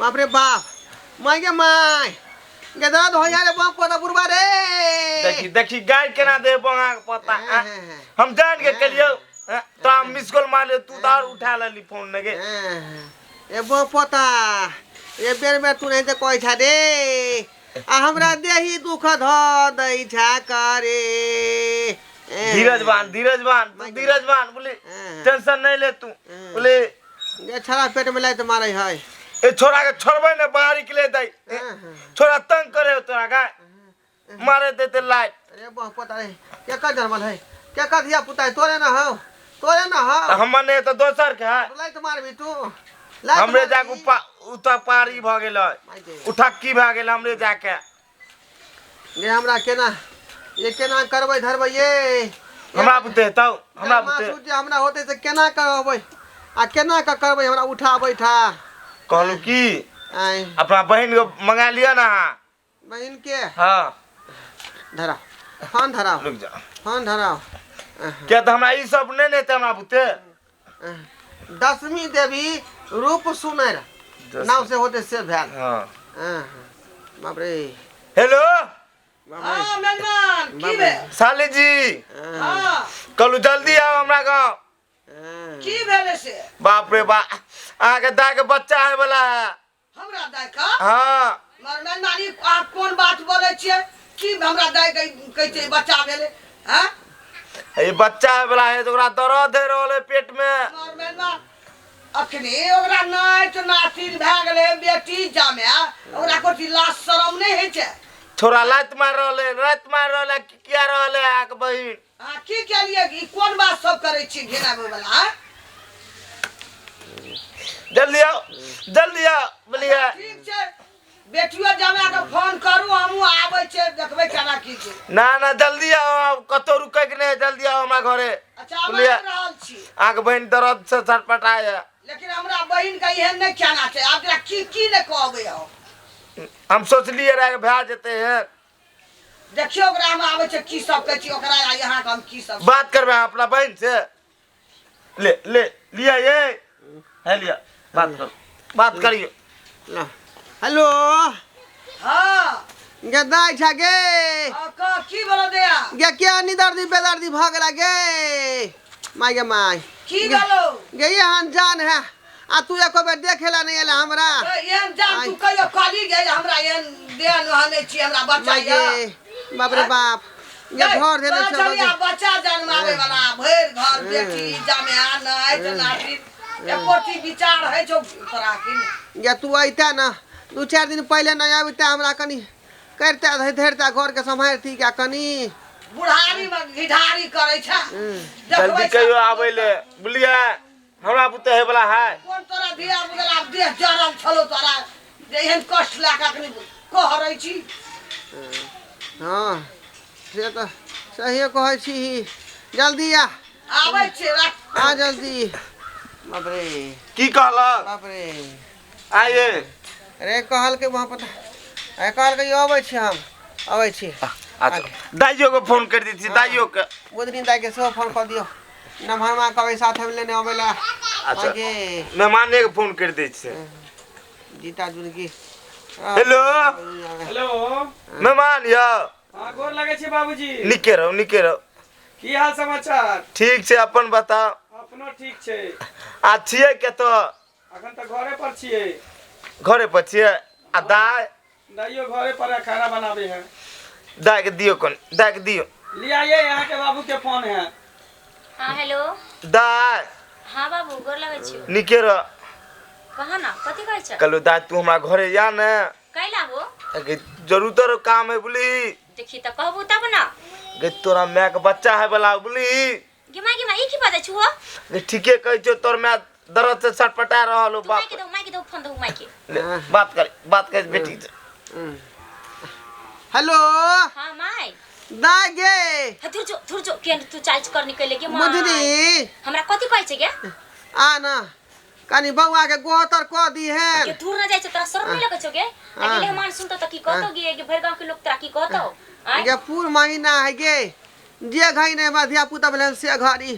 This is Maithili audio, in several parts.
बाप रे बाप my गे my गे दर्द हो यार बाप पोता बुढ़बा रे। देखी देखी गाय केना दे बंगा के पता आ, हम जान के कलियो तो हम मिस कॉल मारले तू तो और उठा लेली फोन ने गे। ए बो पोता ए बेर बेर तू नहीं ते कहै छा रे आ हमरा देही दुख ध दै छा करे। धीरजवान धीरजवान तू धीरजवान बोली टेंशन नहीं ले तू बोली। ये छड़ा पेट में लात मारे है। ए छोरा के छोड़बै ने बाहर निकले दई छोरा तंग करे तोरा का मारे देते लात। अरे बह पोता रे के का जन्मल है के का धिया पुता है तोरे ना हो तोरे ना हो। हमर ने तो दोसर के है। लात मारबी तू हमरे जाके उता पारी भ गेल उठक्की भ गेल हमरे जाके। ये हमरा केना ये केना करबै धरबै ये हमरा बुते तौ हमरा बुते जे हमरा होते से केना करबै आ केना क करबै हमरा उठा बैठा। कहलू की अपना बहन के मंगा लिया ना अहाँ। बहन के? हाँ धरा फोन धरा रुक जा फोन धरा। क्या तो हमरा ई सब नहीं ने हमरा बुते। दशमी देवी रूप सुनर नाम से होते से भेल। हाँ बाप रे। हेलो हाँ मेहमान की भेल साली जी? हाँ कहलू जल्दी आओ हमरा गाँव। की भेल से? बाप रे बाप अहाँके दाय के बच्चा है वाला है। हमरा दाय का? हाँ। मर मेहमानी अहाँ कोन बात बोलै छियै की हमरा दाय के कहै छै बच्चा भेलै? हाँ ई बच्चा है वाला है तो ओकरा दर्द है रहल है पेट में। मर मेहमान अखनी ओकरा नाति नातिन भए गेलै बेटी जामे ओकरा कोठी लाज शरम नहि होइ छै। छोरा लात मार रहल है रात मार रहल है किया रहल है अहाँके बहिन। अहाँ की केलियै ई कोन बात सब करै छी घिनाबै वाला? आँय? जल्दी आओ जल्दी आओ बोलिए। ठीक छै बेटियो जमा के फोन करू हमहूँ आबै छियै देखबै केना की छै। ना ना जल्दी आओ आब कतौ रुकै के नहि जल्दी आओ हमरा घरे। अच्छा हम आबि रहल छी। अहाँके बहिन दर्द से छटपटाय है। लेकिन हमरा बहिन के एहन नहि केना छै आब जरा की की नहि कहबै हम। हम सोचलिए रहे भए जेतै है। देखियौ ओकरा हम आबै छै की सब कहै छी ओकरा आ यहाँ के हम की सब बात करबै अहाँ अपना बहिन से। ले ले लिया ये है लिया बात करो बात करियो। हेलो हाँ गे दाइ छा गे। हाँ, कह की बोलो दया? गे क्या निदर्दी बेदर्दी भ गेला गे my गे my. की बोलो? गे एहन जान है आ तू एको बेर देखेला नहीं एला हमरा। एहन जान तू कहियो कहली गे हमरा एहन देह नहने छी हमरा बच्चा my गे बाप रे बाप गे घर देने छल बच्चा जन्मावे वाला भरि घर बेटी जामे नाति नातिन एकोटी विचार है छौ तोरा की। गे तू अइता ना दू चारि दिन पहिले नहीं अबिता हमरा कनी करता धरता घर के सम्हारती क्या कनी। बुढ़ारी में घिढारी करै छै। जल्दी कहियो आबै ले बुझलियै हमरा बुते हे वाला है। कोन तोरा धिया पुता आब देह जरल छलो तोरा जे एहन कष्ट लए कऽ अखनी कहरै छी। हाँ से तऽ सहिए कहै छी जल्दी आ। आबै छी राख। आ जल्दी। बाप रे। की कहलक? बाप रे। आइए। अरे कहलकै वहाँ पता अरे कहलकै अबै छी हम अबै छी। अच्छा दाइयो के फोन कर दै छी दाइयो के। बुधनी दाइ के सेहो फोन कऽ दियौ नमहरमा कहबै साथे में लेने अबै ला। अच्छा मेहमाने के फोन कर दै छी। जीता जुनकी। हेलो हेलो मेहमान यौ। हाँ गोर लगै छी बाबूजी। नीके रहू नीके रहू। की हाल समाचार? ठीक छै अपन बताउ। अपनो ठीक छै। आ छियै कतऽ? अखन तऽ घरे पर छियै। घरे पर छियै? आ दाइ? दाइयो घरे पर है खाना बनाबे है। दाइ के दियौ कनि दाइ के दियौ। लिया ये यहाँ के बाबू के फोन है। हाँ हेलो दाइ। हाँ बाबू गोर लगै छियौ। नीके रह। कहाँ ना कथी कहै छ? कहलू दाइ तू हमरा घरे या ने। कैला हो? गे जरूरत काम है बुली। देखी तऽ कहबू तब ना। गे तोरा माय के बच्चा है वाला बुली। गे my गे my ई की बाजै छु हो? गे ठीके कहै छियौ तोर माय दर्द से छटपटा रहल हो। तू माय के दहु माय के दहु फोन दहु माय के। ले, बात कर बेटी से। हेलो हाँ my. दाइ गे। हे धुर जो धुर जो केन तू चाल कर निकले गे my. Budhni. हमरा कथी कहै छै गे? आ ना कनी बौआ के गोहतर कऽ दीहेन। गे दूर न जाइ छै तोरा शरम नहीं लगै छौ गे? आ गे मेहमान सुनतौ तऽ की कहतौ गे? गे भरि गाँव के लोग तोरा की कहतौ? आँय? गे पूर महीना है गे जे घड़ी नहीं हमरा धिया पुता भेलै से घड़ी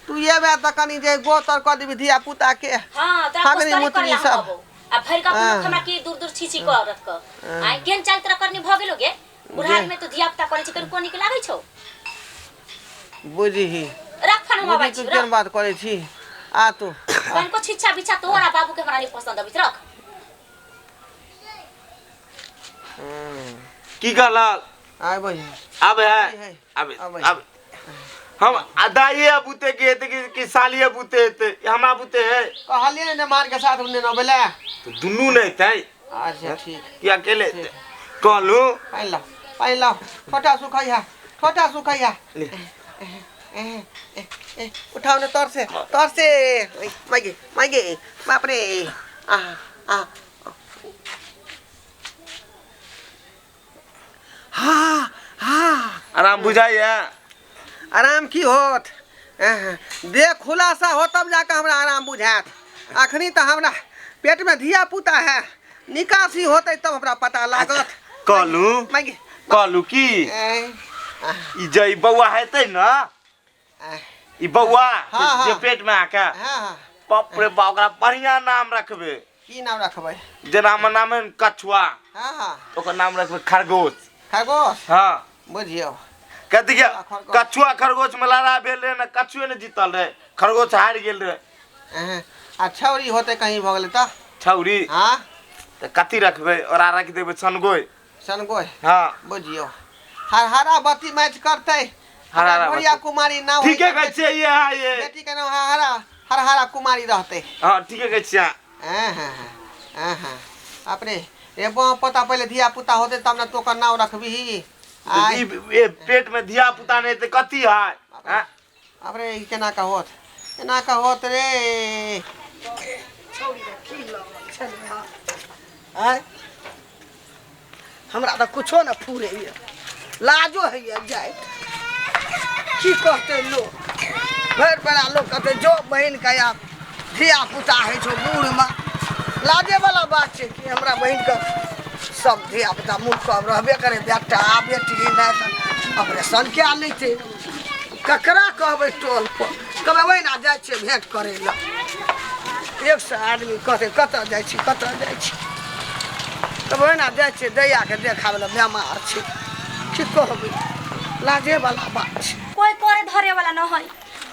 तू एबे तऽ कनी जे गोहतर कऽ देबी धिया पुता के। हाँ, तोरा हगनी कोस्तरे मुतनी करला सब। हम अबौ। आ भरि गाँव के लोग हमरा की दूर दूर छी छी करत क आइ केहन चाल तोरा करनी भ गेलो गे बुढ़ारी में तो धिया पुता करै छै कनिको नीक लागै छौ बुझही रख फोन हम बुझी अबै तू छी केहन रख बात करै छी आ तू कनिको छिच्छा बिच्छा तोहर आ बाबू के हमरा नहीं पसंद अबै छै रख की कहलक आय बहिन आबे है है। आबे आबै। आबे हम दाइए बूते के हेतै कि सालिए बूते हेतै हमरा बूते है कहलियै ने मार के साथ ने बोले तो दुनू नहि हेतै अच्छा ठीक कि अकेले हेतै कहलू पानि लाओ पानि लाओ छोटा सुखैया छोटा सुखैया उठाओ ने तर से तर से माइगे माइगे बाप रे आ आ हाँ हाँ आराम बुझाइए आराम की होत देह खुलासा हो तब जाके हमरा आराम बुझायत अखनी तऽ हमरा पेट में धिया पुता है निकासी होतै तब हमरा पता लागत कहलू माइगे कहलू की ए, ई जे ई बौआ हेतै ने आ, ई बौआ हाँ, हाँ। जे पेट में आके हाँ हाँ बाप रे बाप ओकरा बढ़िया नाम रखबे की नाम रखबै जेना हमर नाम है कछुआ हाँ हाँ ओकर नाम रखबे खरगोश खरगोश हाँ बुझियौ कथी के खरगोश। कछुआ खरगोश में लड़ाई भेल रहे ने कछुए ने जीतल रहे खरगोश हारि गेल रहे अहं, आ छौरी होतै कहीं भऽ गेलै तऽ छौरी हाँ तऽ कथी रखबै ओकरा रखि देबै सनगोइ सनगोइ हाँ बुझियौ हरहरा बत्ती मैच करतै हरहरा हरहरा बत्ती। कुमारी नाम ठीके कहै छियै ये हाँ ये बेटी के नाम हरहरा हरहरा कुमारी रहतै हाँ ठीके कहै छियै अहाँ। हाँ हाँ हाँ हाँ अपने रे बा पता पहिले धिया पुता होतै तब ने तोकर नाम रखबिही आय ई ए पेट में धिया पुता नहि तऽ कथी है हाँ? अपने ई केना का होत केना का होत रे आँय हमरा तऽ कुछो ने फुरैए लाजो होइए जाइत की कहतै लोक भरि बेरा लोक कहतै जो बहिनके आब धिया पुता होइ छौ बूढ़मे लाजेवला बात छै कि हमरा बहिनके सब धिया पुता मूर्ख सब रहबे करै बेटा बेटी नहि तऽ ऑपरेशन कए लैतै ककरा कहबै टोल पर कहबै ओहिना जाइ छियै भेँट करै लए एक सए आदमी कहतै कतऽ जाइ छी कतऽ जाइ छी तब ओहिना जाइ छियै दैयाके देखाबै लए बेमार छै की कहबै लाजेवला बात छै कोई करे धरे वाला न है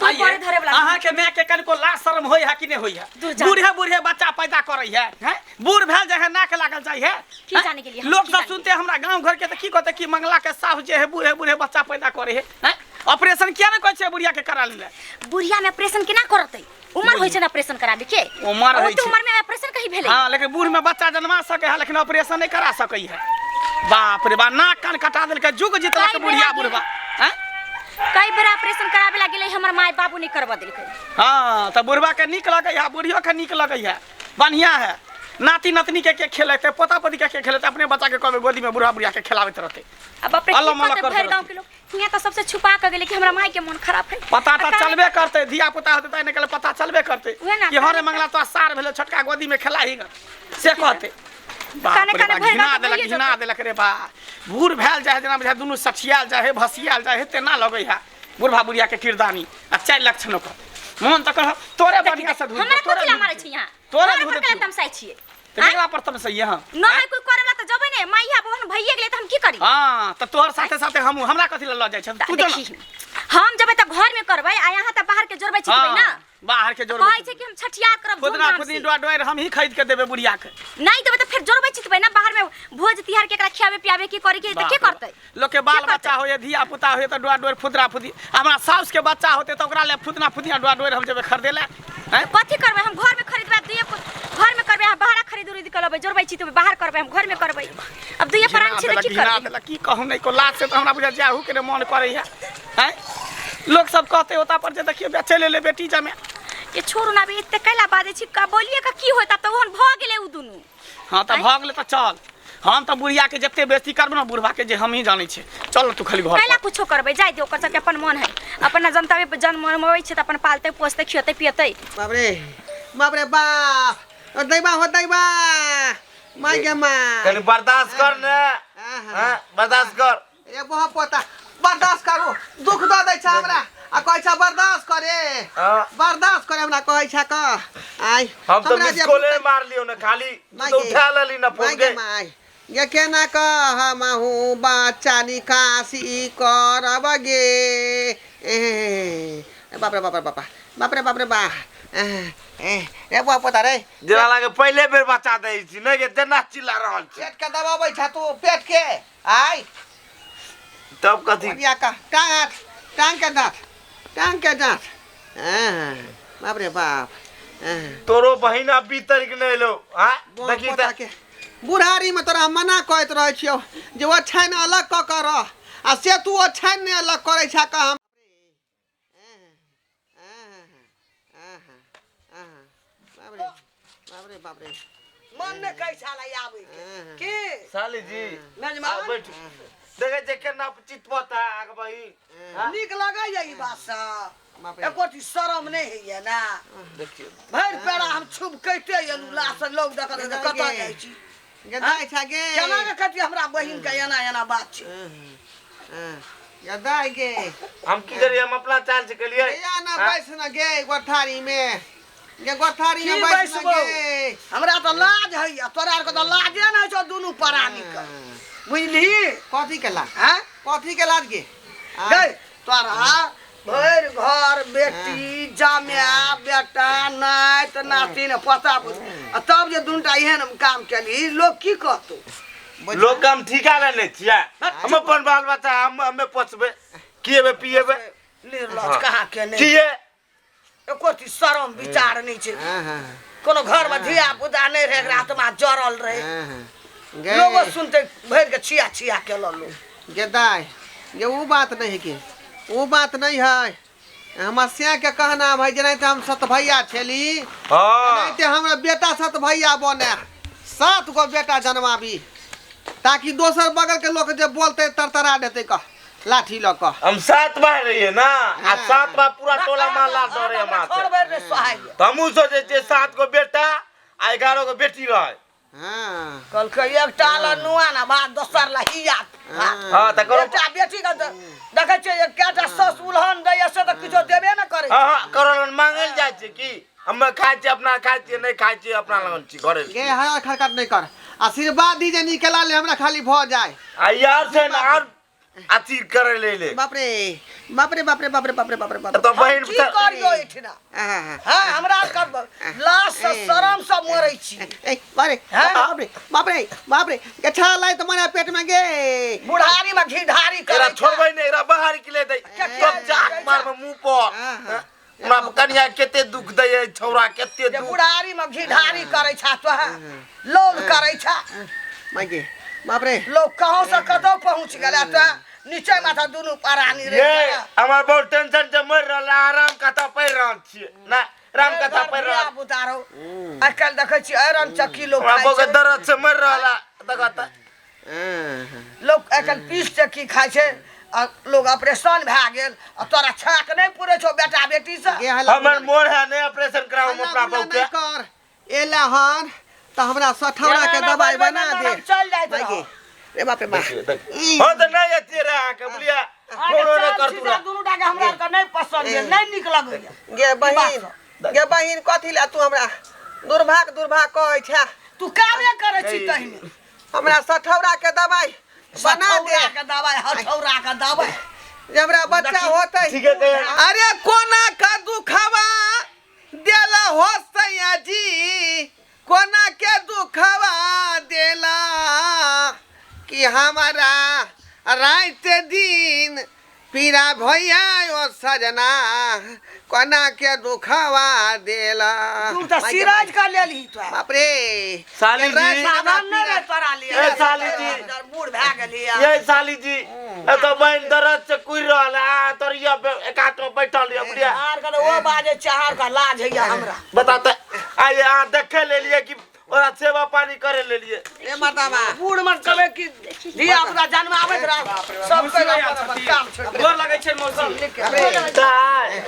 कोई करे धरे वाला अहाँ के माय के कनिको लाज शर्म होय है कि नहीं होय है दूर जा। बूढ़े बूढ़े बच्चा पैदा करे है हैं बूढ़ भेल जे है नाक लागल जाइ है की हैं? जाने गेलियै हम, लोग की सब जाने सुनते हमरा गांव घर के तऽ की कहते कि मंगला के साफ जे है बूढ़े बूढ़े बच्चा पैदा करे है हैं ऑपरेशन किया नहीं कहै छै बुढ़िया के करा ले बुढ़िया में ऑपरेशन केना करतै उमर होइ छै ने ऑपरेशन कराबे के उमर होइ ओते छै। उमर में ऑपरेशन कहीं भेलै हाँ लेकिन बूढ़ में बच्चा जन्मा सके है लेकिन ऑपरेशन नहीं करा सके है बाप रे बा नाक कान कटा देलकै जुग जितलक कई बुढ़िया बेरा बुढ़बा हैं कई बेर ऑपरेशन कराबे ला गेलै हमर माय बाबू नहीं करवा देलकै हाँ तऽ बुढ़बा के नीक लगै है बुढ़ियो के नीक लगै है बढ़िया है नाती नतनी के के खेलेतै पोता पोती के के खेलेतै अपने बच्चा के कहबै गोदी में बुढ़ा बुढ़िया के खेलाबैत रहतै अब अपने अल्लाह की मल्लाह कहतै करते भरि गांव के लोग हियां तऽ सबसे छुपा के गेलै कि हमरा माय के मन खराब है पता तऽ आ चलबे करतै धिया पुता होतै तऽ निकले पता चलबे करतै उहे ना, कि हरे काने- मंगला तो सार भेलै छोटका गोदी में खेलाही ग से कहतै बाप काने रे काने बा भरि घिना गाँव तऽ देलक भइए घिना जेतै। देलक रे बा बूढ़ भेल जाइ है जेना बुझाइ दुनू सठियाल जाइ है भसियाल जाइ है तेना लगै है बुढ़बा बुढ़िया के किरदानी आ चारि लक्षण ओकर मोन तऽ कह तोरे बढ़िया से धुल हमरा तोरे कथी ला धुल मारै छी यहाँ तोरे हमरा धुल पर केला देतियौ। तमसाइ छियै तऽ केकरा पर तमसैये हम नहि कोई करे ला तऽ जबै ने माई हा बहन भइए गेलै तऽ हम की करी हाँ तऽ तोहर साथे साथे हमहूँ हमरा कथी लए लऽ जाइ छै तू जो देखी हम जबै तऽ घर में करबै आ यहाँ तऽ बाहर के जोड़बै छिटबै ना बाहर के जोड़ कहै छै कि हम छठिया करब खुदना धूमधाम खुदनी से। डोआ डोआर हम ही खरीद के देबै बुढ़िया के नहीं देबै तऽ फेर जोड़बै छिटबै ना बाहर में भोज तिहार के एकरा खियाबे पियाबे की करे के तऽ के करतै लोग के बाल के करतै? बच्चा होए धिया पुता होए तऽ डोआ डोर फुदरा फुदी हमरा साउस के बच्चा होते तऽ ओकरा ले फुदना फुदिया डोआ डोर हम जेबै खरीदे ले हैं कथी करबै हम घर में खरीदबै दुइये घर में करबै हम बाहर खरीद उरीद के लबै जोड़बै छिटबै बाहर करबै हम घर में करबै अब दुइये प्राण छै तऽ की घिना करबै देलक की कहू नहि को लाज से तऽ हमरा बुझा जाहू के ने मन करै है हैं लोग सब कहते ओता पर जे देखियो बे चलि एलै बेटी जमे ये छोड़ू ना अभी एते कैला बाजै छी का बोलिए का की होत अब तऽ ओहन भऽ गेलै उ दुनू हाँ तऽ भऽ गेलै तऽ चल हम तऽ बुढ़िया के जते बेइज्जती करबै ने बुढ़बा के जे हमही जानै छियै चल तू खाली घर कैला पर। कुछो करबै जाय दियौ ओकर सबके अपन मन है अपन जनतावे जन्मबै छै तऽ अपन पालतै पोसतै खियतै पियतै बाप रे बाप रे बाप ओ दैबा हो दैबा माय गे माय कनी बर्दाश्त कर ने आहा। हाँ, बर्दाश्त कर ए बह पोता बर्दाश्त करू दुख दऽ दै छै हमरा आ कहै छ बर्दाश्त करे। हाँ। बर्दाश्त करे हमरा कहै छ क आइ। हम तो हमरा मिस जे कॉले मार लियो ना खाली, तू तो माय गे। उठा लेली ना फोन माय गे के। माय गे, केना कह हमहूँ बच्चा निकासी करब गे। ए बाप रे बाप रे बाप, बाप रे बाप रे बा। ए रे बुआ पोता रे, जेना लागे पहिले बेर बच्चा दै छी नहि गे, तेना चिल्ला रहल छी। पेट के दबाबै छ तू पेट के। आइ तब कथी बढ़िया का टांग हाथ, टांग के दाँत, टांग के दाँत। हाँ, बाप रे बाप। हाँ। तोरो बहिन अभी तक नहि एलो। हाँ बुआ देखी पोता त के बुढ़ारी में तोरा मना कहैत रहै छियौ जे ओछाइन अलग कऽ कऽ रह, आ से तू ओछाइन नहि अलग करै छह कऽ हम। बाप रे बाप रे बाप रे। मन नहि कहै छलै आबै के की साली जी मेजबान? आ बैठ, देखै छै केना चितपता आग बहिन। नीक लगैया ई बात सब? बाप रे। एको चीज शरम नहि होइया ना? देखियौ भरि पेड़ा हम छुपकैते एलहुँ, लाश लोग देखत जे कतऽ जाइ छी। गदाइ छ गे। केना के कहतियै हमरा बहिन के एना एना बात छै। गदाइ गे। हम की करियै, हम अपना चाल से केलियै। या ना बैस न गे गोठारी में, गे गोठारी में की बैस न बैसबौ? गे। हमरा तऽ लाज होइया, तोरा आरके तऽ लाजे नहि छौ दुनू प्राणी के, बुझलिही? कथी के लाज? हैं? कथी के लाज गे? गै तोरा भरि घर बेटी जमाय बेटा नाति नातिन पोता पोती, आ तब जे दुनूटा एहन काम केलही, लोग की कहतौ? लोग हम ठीका ले लै छियै, हम अपन बाल बच्चा हम हमे पोसबै, खिएबै पिएबै। निर्लज कहाँ के नहि, किए एको चीज शरम विचार नहि छै। हाँ, हाँ, कोनो घर में धिया पुता नहि रहै, एकरा आत्मा जरल रहै, हाँ, हाँ। गे लोगो सुनते भरि के छिया छिया के लोग। गे दाइ गे, उ बात नहीं है के, उ बात नहीं है। हमर सिया के कहना है जेनाहिते हम सतभैया छेली, हाँ तेनाहिते हमरा बेटा सतभैया बने, 7 गो बेटा जनमाबी, ताकि दोसर बगल के लोग जे बोलते तरतरा देते कह लाठी लऽ कऽ। हम 7 भाई रहिए ना, आ 7 भाई पूरा टोला मोहल्ला डरे हमरा हमरा छोड़ से। भरि नहि सोहाइए। तऽ हमहूँ सोचै छियै 7 गो बेटा आ 11 गो बेटी रहै। हाँ कहलकै एकटा लए नुआ ना भात, दोसर लए हिया भात। हाँ तऽ करो। एकटा बेटी के तऽ देखै छियै एकटा सस उलहन दैए, से तऽ किछो देबे ने करै छै। हाँ हाँ करो, मांगल जाइ छै की? हम खाइ छियै अपना, खाइ छियै नहि खाइ छियै अपना लगन छी घरे। गे हर खरकट नहि कर, आशीर्वाद दी जे निकला ले हमरा खाली भऽ जाय। आ यार छै ने आर अथी करै ले ले। बाप रे बाप रे बाप रे बाप रे बाप रे बाप रे बाप रे। तऽ बहिन की करियौ एहिठिना? हाँ, हाँ हमरा आरके लाज से शरम से मरै छी। ए बाप रे बाप रे बाप रे बाप रे, गछा लाई तऽ मरा पेट में गे। बुढ़ारी में घी ढारी एकरा करै छै। छोड़बै नहि, एकरा बाहर निकले दै तब चाक मारबै मुँह पर। हाँ, हाँ। हमरा कनिया कते दुख दैए छौड़ा, कते जे दुख। बुढ़ारी में घी ढारी करै छ तो लौल करै छ। माय गे बाप रे। लोग कहाँ से कतौ पहुँच गेलै तो नीचे माथा दुनू प्राणी ये रे। हमर बहुत टेंशन से मरि रहल, आराम कथा पढ़ि रहल छियै ना, राम कथा पढ़ि रहल। उतारो आइ काल्हि देखै छियै आयरन चक्की लोग हमरा खाइ बहुके छै। दर्द से मरि रहल देखऽ तऽ। हाँ, लोग आइ काल्हि पीस चक्की खाइ छै आ लोग ऑपरेशन भए गेल, आ तोरा छाक नहि पुरै छौ बेटा बेटी से। गे हल्ला हमर मोर है नहि ऑपरेशन कराउ हम हल्ला अपना गुल्ला बहुके। नहि कर, एला हन तऽ हमरा सठौरा के एना दवाई बजबै बना ने, दे। हम चलि जाइत माय गे रहब। रे बाप रे बाप। हाँ तऽ नहि एतियै रे अहाँके बुझलियै, फोनो नहि करतू रे। दुनू टा के हमरा आरके नहि पसंद ये, नहि नीक लगैया। गे बहिन, गे बहिन कथी लए तू हमरा दुर्भाग दुर्भाग कहै छे? तू कामे करै छी तहिने। हमरा सठौरा के दवाई बना दे। सठौरा के दवाई, हथौरा के दवाई। जे हमरा बच्चा होतै। ठीके कहै। अरे कोना का दुखवा देला हो सैया जी, कोना के दुखवा देला कि हमारा रात दिन पीरा भैया ओ सजना, कोना के दुखवा देला। तू तऽ सिराज का लेलही तो। बाप रे साली जी। साधन नहि रहे तोरा लिए। ए साली जी। बूढ़ भए गेली। ये साली जी, ए तो बहिन दर्द से कुरि रहल आ तोर ये एक हाथ में बैठल ये बुढ़िया। आर के ओ बाजे चार का लाज हैया हमरा। बता त आइ अहाँ देखे लेलिए कि ओकरा सेवा पानी करे लेलिए? ए मर्दाबा बूढ़ मत कहबै कि धिया पुता जन्माबैत रह सब कोइ अपन अपन काम छोड़ि गोर लगै छै मौसी। दाइ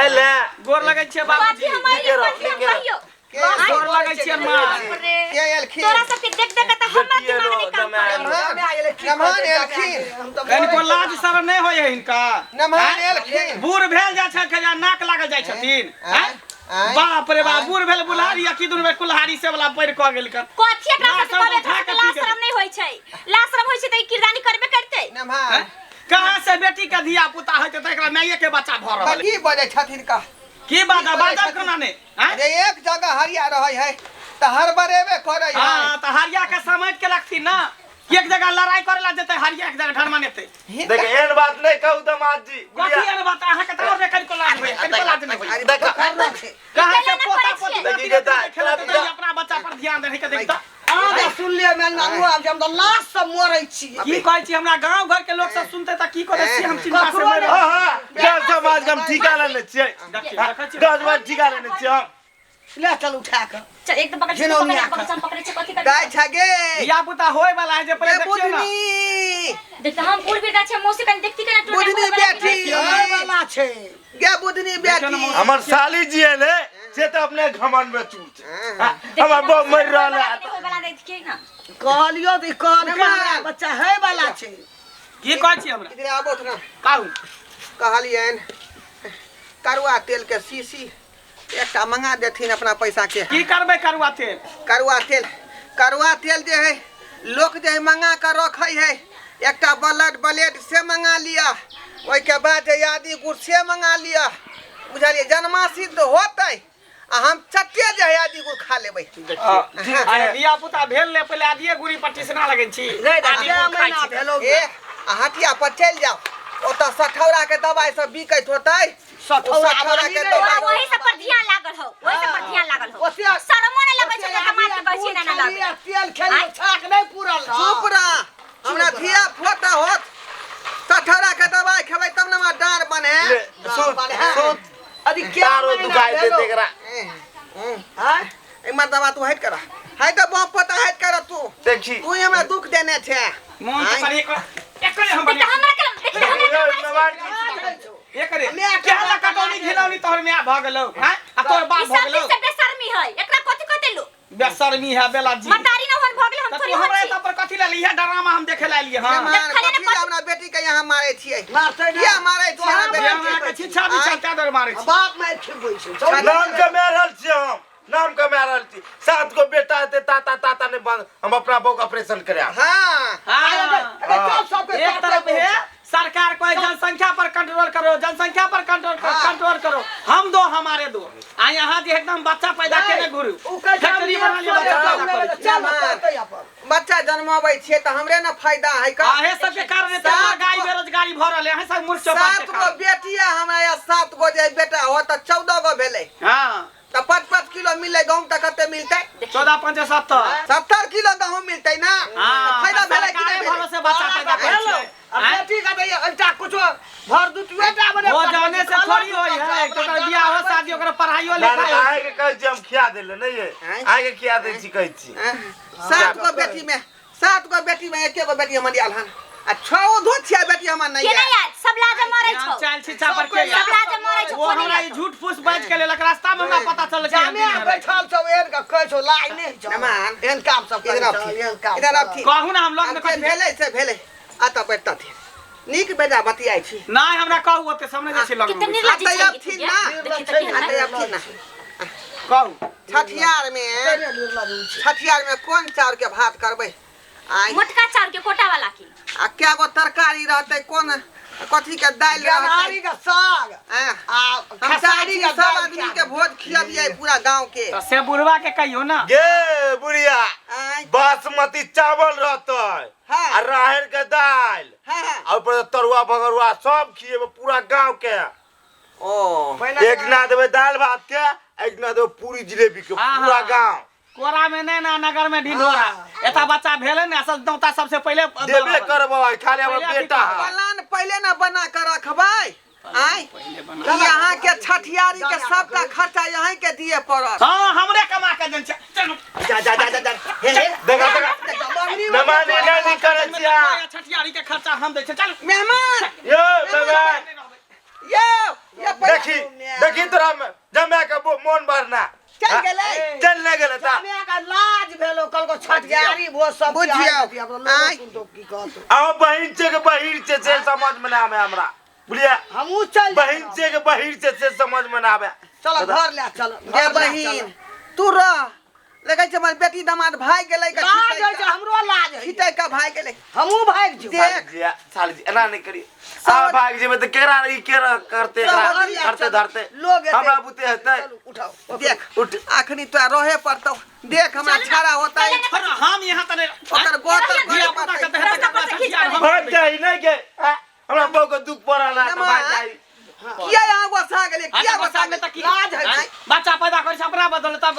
एले गोर लगै छै बाबूजी। कथी हम अइली, कथी हम कहियो? गोर लगै छै माँ। बाप रे। के एलखिन? तोरा सबके देख देख के तऽ हमर बेटी दिमाग एलो, नहि काम जमाए। एलो। जमाए एलै, की नमहर कहतै जमाए एलखिन। के? हम तऽ कनिको मरै लाज शरम नहि होइए हिनका। नमहर आँय? एलखिन। बूढ़ भेल जाइ छै जे नाक लागल जाइ छथिन। आँय? आँय? आँय? बाप रे बाप, बूढ़ भेल बुल्हारी आ की दुनू बेर कुल्हारी से वाला पैर कऽ गेल कन। कथी एकरा लाज सबके कहबै? शरम उठा एकरा सबके के लाज पी शरम नहि होइ छै। लाज शरम होइ छै तऽ ई किरदानी करबे करतै। नमहर आँय? कहाँ से बेटी के धिया पुता होइते तऽ एकरा माइये के बच्चा भऽ रहल की बजै छथिन का? की बाजा की बजै बाजब छथिन? कोना ने? आँय? अरे एक जगह हरिया रहै है तऽ हड़बड़ेबे करै है। हाँ, तऽ हरिया के समेट के रखथिन ना, एक जगह लड़ाई करे ला जेतै हरिया एक जगह ढरमनेतै। देख, एहन बात नहीं कहू दामाद जी। कथी बुढ़िया एहन बात? अहाँके तऽ आओर नहि कनिको लाज होइए, कनिको लाज नहि होइए। देख, छै। कहाँ से केना पोता करै पोती छियै? देखी के ता- खेलत तऽ अपना बच्चा पर ध्यान दे के देखता। अहाँ तऽ सुनलियै मेल नानू, आब हम तऽ लाश से मरै छी। की कहै छी, हमरा गांव घर के लोग सब सुनते तऽ की कहते छी? हम चिंता से ककरो मरि हाँ हाँ, गाँव समाज के हम ठीका लेने छियै। देखियौ, देखै छियै। गाँव समाज ठीका लेने छियै हम। ले चल उठा कऽ। चल, एक तऽ पकड़ घिनौनिया पकड़, हम पकड़ै छियै, कथी करबै? दाइ छगे। धिया पुता होय वाला है जे पहिले ए देखियौ ना। बुधनी। देख तऽ हम बूढ़ वृद्धा छै, मौसी कनि देखती केना टोटा बुधनी होय वाला बेटी। होय वाला छै। गे बुधनी बेटी। हमर साली जी एले से तऽ अपने घमंड में चूर छै। हाँ। हमर बहू मरि रहल है। होय वाला देखिए ना। कहलियो तऽ ई कहलकै नमहर। हमरा बच्चा है वाला छै। की कहै छी हमरा? इधर आबो ना। कहू। कहलियनि करुआ तेल के शीशी एकटा मंगा देथिन अपना पैसा के। की करबै करुआ तेल? करुआ तेल, करुआ तेल जे है लोक जे है मंगा कऽ रखै है। एकटा ब्लड ब्लेड से मंगा लिअ, ओहिके बाद जे आदि गुड़ से मंगा लिअ, बुझलियै? जन्मासी तऽ होतै आ हम चट्टे जे है आदि गुड़ खा लेबै। अरे धिया पुता भेल ने पहिले आदिये गुड़ी पर टिसना लगै छी। रे आदि कै गुड़ खाइ महीना छी। भेलौ? ए आ हटिया पर चलि जाउ, ओतऽ सठौरा के दवाइ सब बिकैत होतै। सठौरा सठौरा के वाली दवाइ। वही सब पर ध्यान लागल हो, वही सब पर ध्यान लागल हो। ओते- शरमो नहि लगै छै दामाद के कहै छियै ना ना खेली लागै। आ तेल खेली, छाक नहि पूरल रह। चुप रह, हमरा धिया फोटा होत, सठौरा के दवाइ खेबै तब ने हमरा डाँड़ बने। ले, सुन सुन। अरे क्या तारो महीना दुखाइ दे भेलौ? एकरा। आँय? इमहर दवा तू हटि कर, हट बम पोता हटि कर तू। देखी। तू ही हमरा दुख देने छे। मोन तऽ आँय? करे एकरे हम देख बनिया तऽ हमरा के देख तऽ हमरा के नवाज जी, एकरे माय के केहला कटौनी घिनौनी तोहर माय भऽ गेलौ हैं आ तोहर ई बाप भऽ सब गेलौ। चीज से बेशर्मी है, एकरा कथी कहते लोग? बेशर्मी है बेला जी। मतारी न होन भऽ गेल, हम तऽ थोड़ी तू होन हमरा छी। एतऽ पर कथी लए इएह ड्रामा हम देखे लए एलियै हँ। मेहमान देखलियै ने कथी लए हमरा बेटी के यहाँ मारै छियै? मारतै ने। किया मारै छियै हमरा तोहरा बेटी हम अहाँके के? छिछा बिछा तै दुआरे मारै छी। बाप मारि खेबै छै। नाम कमा रहल छियै हम, नाम कमा रहल छी। सात गो बेटा हेतै, ताता ताता नहि बंद, हम अपना बहू के ऑपरेशन करायब। हाँ। हाँ। अरे चल सबके एक तरफ है सरकार को जनसंख्या पर कंट्रोल करो, जनसंख्या पर कंट्रोल करो, कंट्रोल करो, हम दो हमारे दो, आ यहाँ जे एकदम बच्चा पैदा केने घुरू, उ कहै छै, फैक्ट्री बना लिअ, बच्चा पैदा करै छी। चल करतै अपन। बच्चा जन्माबै छियै तऽ हमरे ने फायदा है का? अहे सबके कारण एते सात महंगाई गो- बेरोजगारी भऽ रहल है, अहे सब मूर्ख चौपाट सात के गो कारण। बेटी है हमरा, या सात गो जे बेटा हो तऽ 14 गो भेलै। हाँ। तऽ 5-5 किलो मिललै गहूँम तऽ कते मिलतै? 14 5 70। 70 किलो गहूँम मिलतै ना? हाँ, तऽ फायदा भेलै कि सरकारे नहि भेलै? भरोसे बच्चा पैदा करै हेलो, छियै। आ बेटी के तऽ एकटा कुछो भर दुतुएटा बने वो जाने से थोड़ी होई है, ओकर बियाह हो शादी ओकर पढ़ाइयो ना, ना, लिखाइ हो। अहाँके कहै छी हम खिया देले नहि ये, आँय? अहाँके खिया दै छी कहै छी। आँय? सात गो बेटी में, सात गो बेटी में एके गो बेटी हमर आयल हन आ छओ धो छिया बेटी हमर नहीं के है। नहीं आयल, सब लाजे मरै यहाँ छौ। चाल छिछा पर के सब लाजे मरै छौ। वो हमरा ई झूठ फूस बाजि के लेलक, रास्ता में हमरा पता चलल कि जामे एहन दिन है। बैठल छौ एहन के कहै छौ लाइ नहि छौ। नमान। एहन काम सब करै इधर छौ, आबथि, एहन काम इधर सब। आबथि। कहू ना हम लग में आब जे कथी भेलै से भेलै, अतऽ बैठतथिन नीक बेजा बतियाइ छी। नहीं हमरा कहू ओते सामने जे छी लग कितने में। निर्लज्ज अतऽ छै आबथिन ना। देखी तऽ केहन अतऽ है। आबथिन ना। कहू। छठियार में, छठियार में कोन चाउर के भात करबै? आइ मोटका चाउर के कोटा वाला की आ क्या गो तरकारी रहतै, कोन कथी के दालि गेनहारी रहतै? के साग आँ, आ हम चाहै खेसारी छी के सब दालि आदमी के भोज खियबियै पूरा गाँव के। तऽ से बुढ़वा के कहियो ना। गे बुढ़िया, आँय? बासमती चावल रहतै हाँ। आ राहरि के दालि हाँ, हाँ। आ ऊपर से तरुआ भगरुआ सब खिएबै पूरा गाँव के। ओ एक ना देबै दालि भात के, एक ना देबै पूरी जिलेबी के, हाँ, पूरा हाँ। गाँव। कोरा में नहीं ना, नगर में ढिढोरा। एता बच्चा भेलै ने असल दौता सबसे पहिले देबे करबै, खाली हमर पहिले बेटा है। पलान पहिले ना बना के रखबै। आँय? पहिले बना। यहाँ के छठियारी के सबटा खर्चा यहीं के दिए पड़त। हाँ, हमरे कमा के देन छै। चलू। जा जा जा जा जा। हे हे। देखा देखा, नमानी नहीं करै छियै अहाँ। छठियारी के खर्चा हम दै छियै, चलू। मेहमान यौ मेहमान, यौ, ये देखी देखी तोरा जमा के मोन भरना। चल गेलै। चल नहि गेलै ता। जामे का लाज भेलो कल को छठियारी भोज सब बुझियौ। आँय। की कहतो आ बहिन छै के बहिर छै से समझ में ना आवे हमरा, बुझलियै? हमहूँ चल बहिन छै के बहिर छै से समझ में ना आवे। चल घर ले चल। गे बहिन तू रह, देखै छै हमर बेटी दामाद भागि गेलै का लाज होइ छै, हमरो लाज होइ। छिटै का भागि गेलै। हमहूँ भागि जेबै। देख। जी साली जी एना नहि करी, आ भागि जेबै तऽ केकरा ई केरा करते, एकरा करते धरते लोग एतै। हमरा बुते हेतै। चलू उठाओ। देख उठ। अखनी तोरा रहे पड़तौ, देख हमरा छाड़ा होता है। छोड़, हम यहाँ तने ओकर गोतर करे धिया पुता पड़तै। के तऽ हेतै कपड़ा छठियार हम भागि जाही नहि गे, हमरा बहू के दुख पड़ल है तऽ भागि जाही। किया यहाँ गोसा गेलै, किया किया गोसा में गेलै? तऽ की लाज होइ छै। बच्चा पैदा करै छै अपना बदौलत, तब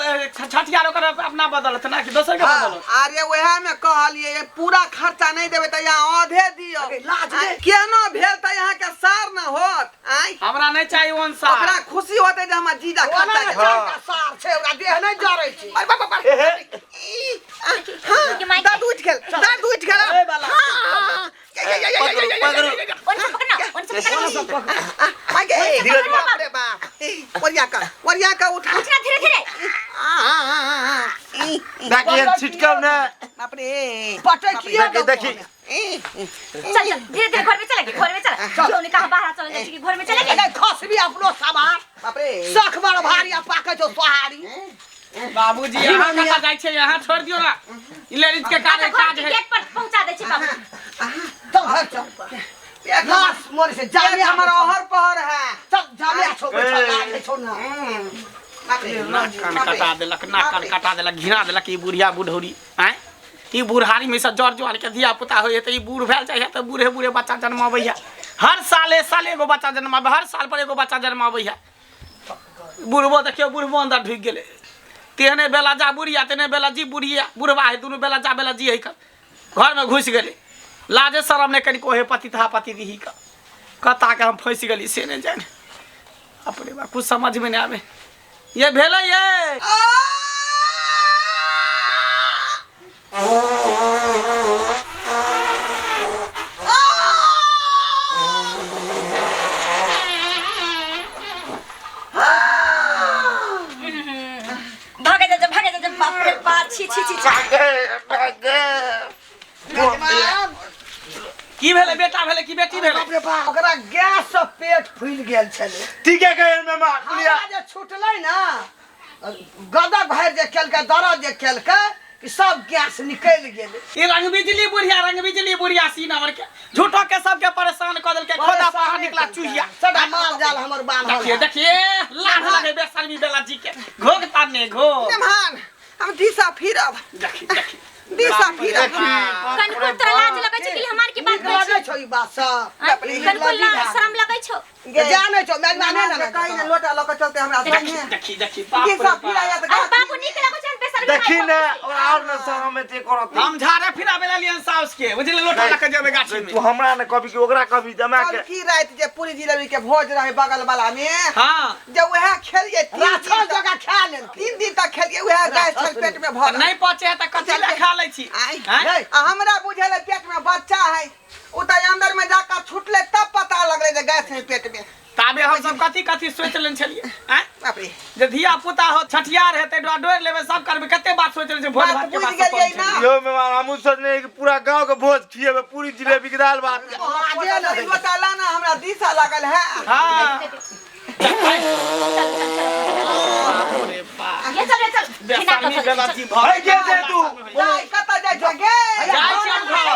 छठियार ओकर अपना बदौलत ना कि दोसर के बदौलत। अरे वएह में कहलिए पूरा खर्चा नहीं देबै तऽ यहाँ आधे दियौ। अरे लाज रे। केनो भेल तऽ यहाँ के सार न होत। आँय हमरा नहीं चाहिए ओहन सार। ओकरा खुशी होतै जे हमर जीजा ओना खर्चा ने केलकै। चारिटा सार छै, ओकरा देह नहि जरै छै। अरे बाप बाप। एहे। ई, आ, हाँ, दर्द उठि गेल, दर्द उठि गेल। ए बाला। हाँ, पकड़ू पकड़ू। ओन से पकड़ना, ओन से पकड़ना। आ, आ, गे, धीरज मार। बाप रे बाप। ई, ओरिया का, ओरिया का उठा। उठना धीरे धीरे। आ, आ, आ, आ, ई, ई, देखी छिटकाउ ने। बाप रे। पटकियो देखी देखी। ई, ई, चल चल धीरे धीरे घर में चले, घर में चले। जो ने कहा बाहर चल जाय छी, घर में चले। अरे खसबी अपनो सवार। बाप रे। सख बड़ भारी आ पाकै छौ सोहारी। बाबूजी यहाँ कतऽ जाइ छै, यहाँ छोड़ दियौ ना, ई लेडीज के कार्य घर काज के है। गेट पर पहुंचा दै छी बाबू। चल घर चल। लाश मरे से जामे हमर ओहर पहर है। चल जामे छौ बैठल लाज होइ छौ ना। बाप रे। नाक कान कटा देलक, नाक कान कटा देलक, घिना देलक ई बुढ़िया बुढ़ौरी। आँय ई बुढ़ारी में से जर ज्वार के धिया पुता होइए तऽ ई बूढ़ भेल जाइ तऽ बूढ़े बूढ़े बच्चा जन्माबैया। हर साले साले एगो बच्चा जन्माबै, हर साल पर एगो बच्चा जन्माबैया। बुढ़बो देखियौ, बुढ़बो अंदर ढुकि गेलै। तेहने बेला जा बुढ़िया, तेहने बेला जी बुढ़िया, बुढ़बा है दुनू बेला जा बेला जी है कर घर में घुसि गेलै। लाजे शरम नहि कनिको हे पति था पति दीही का कता के हम फँसि गेली से नहि जाने। अपने बा कुछ समझ में नहीं आवे ये भेलै ये। भागे जा, भागे जा, बाप रे बाप, छी छी छी छी। भागे भागे। की भेलै बेटा भेलै कि बेटी भेलै? बाप रे बाप, ओकरा गैस से पेट फूलि गेल छलै। ठीके कहै मेमा, बुझलियै? हमरा जे छुटलै ना, गदक भरि जे केलकै, दरद जे केलकै, कि सब गैस निकलि गेलै। ई रंग बिजली बुढ़िया, रंग बिजली बुढ़िया सी नंबर के झूठो के सबके परेशान कऽ देलकै। खोदा पहाड़ निकला चूहिया। सबटा माल जाल हमर बान्हल। देखिए देखिए लाज लगे बेशर्मी बेला जी के घोघ ताने घोघ। मेहमान हम दिशा फिरब, देखी देखी दिशा फिरब। कनको तोरा लाज लगै छै कि हमार के बात नीक कहै लगै छी? छौ ई बात सब? आँय, कनको लाज शरम लगै छौ? जानै छौ मेजबान मेहमान ने के कहीं ने लोटा लऽ के चलते हमरा देखी संगे। देखी देखी बाप रे दिशा बाप। फिराया तऽ अरे बाबू नीक लगै छै बेशर्मी देखी मारि ने कऽ। और और ने शरम एते करत। हम झाड़े फिराबे लियन साउस के, बुझलियै? लोटा लऽ के जेबै गाछी में। तू हमरा ने कभी कि ओकरा कभी जमा के। की राति जे पूरी जिलेबी के भोज रहे बगल वाला में, हाँ जे वएह खेलिए तीन दिन राक्षस तक, जकाँ खा लेलकै। 3 दिन तक खेलिए वएह गैस छल पेट में भरल। नहीं पचे है तऽ कथी लए खा लै छी? आँय। आँय? आ हमरा बुझेलै पेट में बच्चा है, उ तऽ अंदर में जाकर छुटले तब पता लगलै जे गैस है पेट में। ताबे हम सब कथी कथी सोचि लेने छलियै? आँय? बाप रे। जे धिया पुता हो छठियार हेतै डोरि लेबै सब करबै, कते बात सोचि लेने छै भोज बात भात के बुझि बात सब गेलियै करै ना। छलियै। यो मेहमान हमहूँ सोचने कि पूरा गांव के भोज खिएबै पूरी जिलेबी के दाल भात के। लाजे ने होइ। लोटा लाना हमरा दिशा लागल है। हाँ चल चल चल बाप रे बाप। ये चल रे चल घिना कऽ बेशर्मी चल, बेला चल। जी भऽ है के जे तू जाय कतऽ जाइ छै गे? जाइ छी हम घर।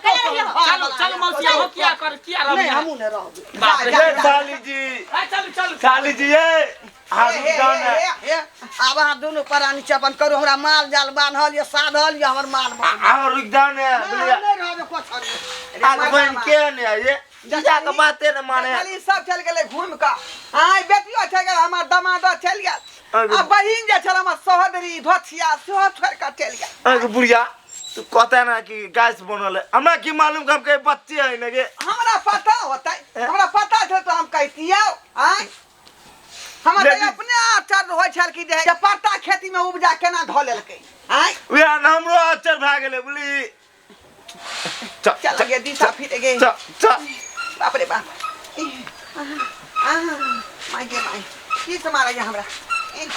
कहिया रहियो? चलू चलू मौसी हो किया कर किया नहि रहबै? हमहूँ नहि रहबै। बाप रे। ये साली जी, आ, चलू चलू साली जी ये हाथ हे, हे, जाओ ने। हे, हे। आब अहाँ दुनू प्राणी छै अपन करू, हमरा माल जाल बान्हल यऽ, साधल यऽ हमर माल बान्हल। आ रुक जाओ ने, बुझलियै? नहि रहबै कोछल। आ बहन के ने ये जीजा के बाते ने माने। खाली सब चलि गेलै घूमि कऽ। आँय बेटियो चलि गेल, हमर दमादो चलि गेल, आ बहिन जे छल हमर सहोदरी धोथिया सेहो छोड़ि कऽ चलि गेल। अरे बुढ़िया तू कहते ना कि गैस बनल है, हमरा की मालूम कि हम कहीं बच्चे है ना गे। हमरा पता होतै, हमरा पता छल तऽ हम कहितियौ। आँय हमरा तऽ लेकिन- अपने आश्चर्य होइ छल कि जे पत्ता खेती में उपजा केना धऽ लेलकै। आँय वएह ने हमरो आश्चर्य भए गेलै बुझली। चल गे दिशा फिर गे। चल चल। बाप रे बाप। ई, आह, आह, माय गे माय, की से मारैया हमरा? ई,